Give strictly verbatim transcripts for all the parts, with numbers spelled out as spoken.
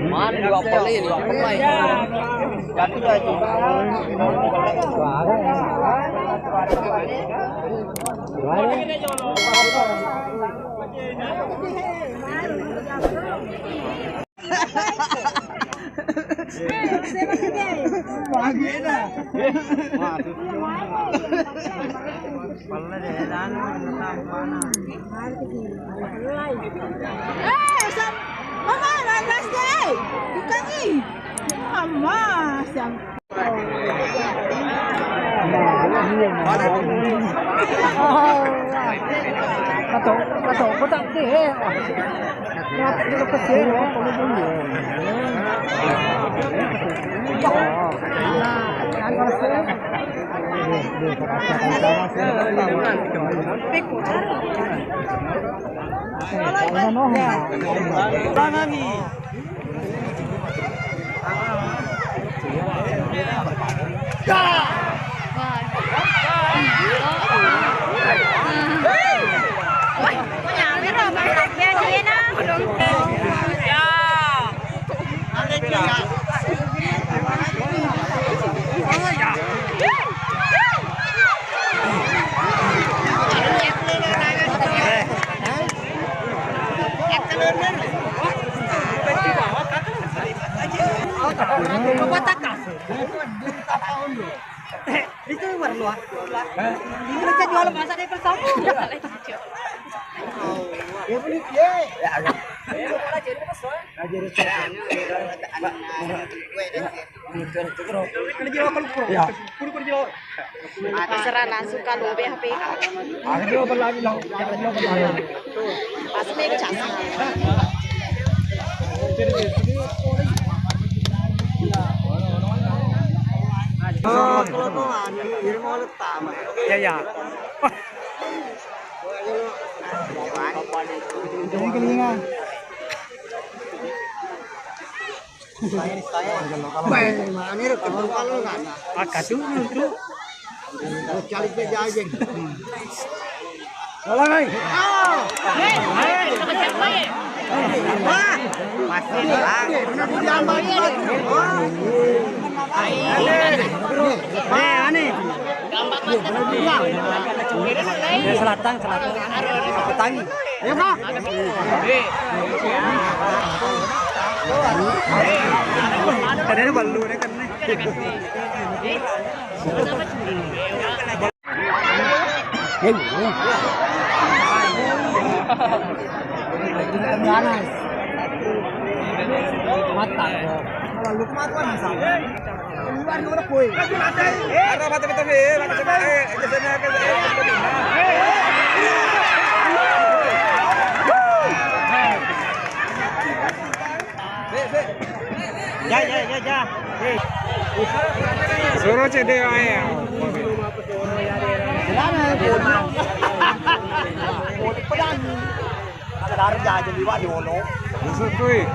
Mana dua puluh, dua puluh. Jatuh aja. Eh, sam-, mama, manas deh. Bukan ih. Mama, sam-, Atau, atau, kotak deh, eh. Itu baru luar. Ini aja jual masa deh bersama. Ya, boleh, ya. Ah, terserah, langsung kalau B H P. Pas mega cas. Ya, ya. Jangan kelingan. Akatu tu. Cari kerja aja. Tolong, hai. Masih, Bang. Nih, ani. Selatan, selatan. Petangi. Ayo, Kak. Tadi ada balu nih kan nih. Matang. Ya, ya, ya, ya. Suruh cedek aja. Ada aja liwat di Wono. Busuk, cuy.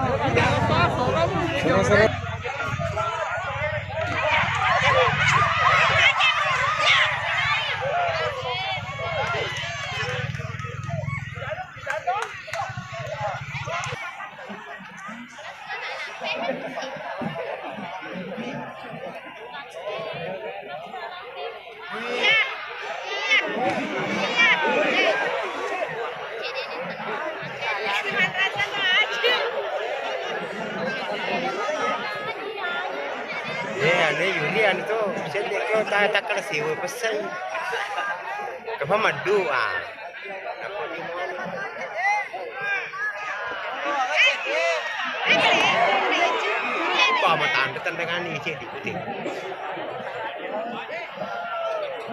Seru-seru. Eh, anu Yuli, anu tu, bisa dia kau tak, tak kena sewa pesan. Kapa madu, ah. Apa matanda-tandangani, cek, diikuti.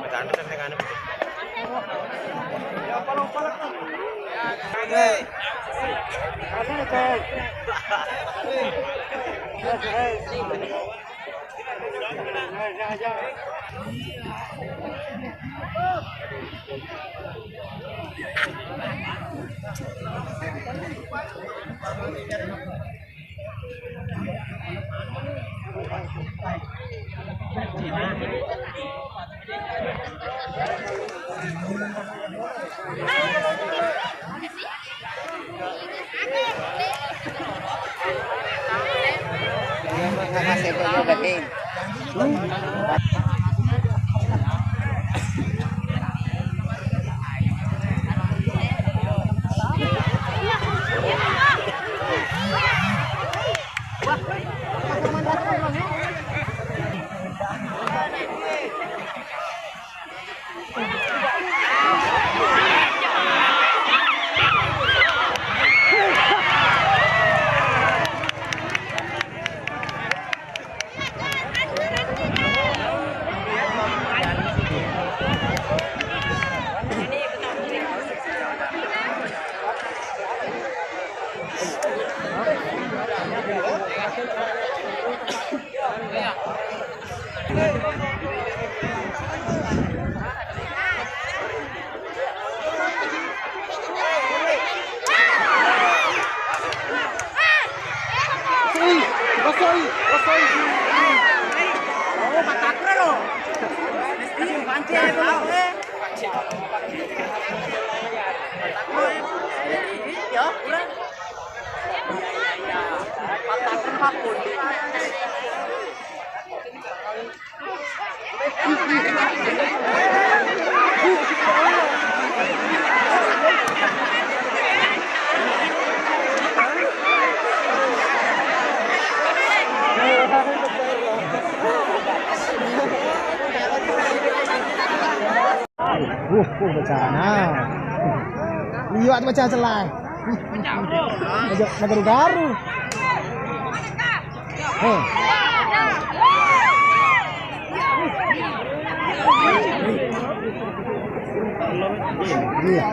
Matanda-tandangani. Uh, uh, bacana. Iya, tu baca selai. Aja, nagaru-garu. Heh. Iya.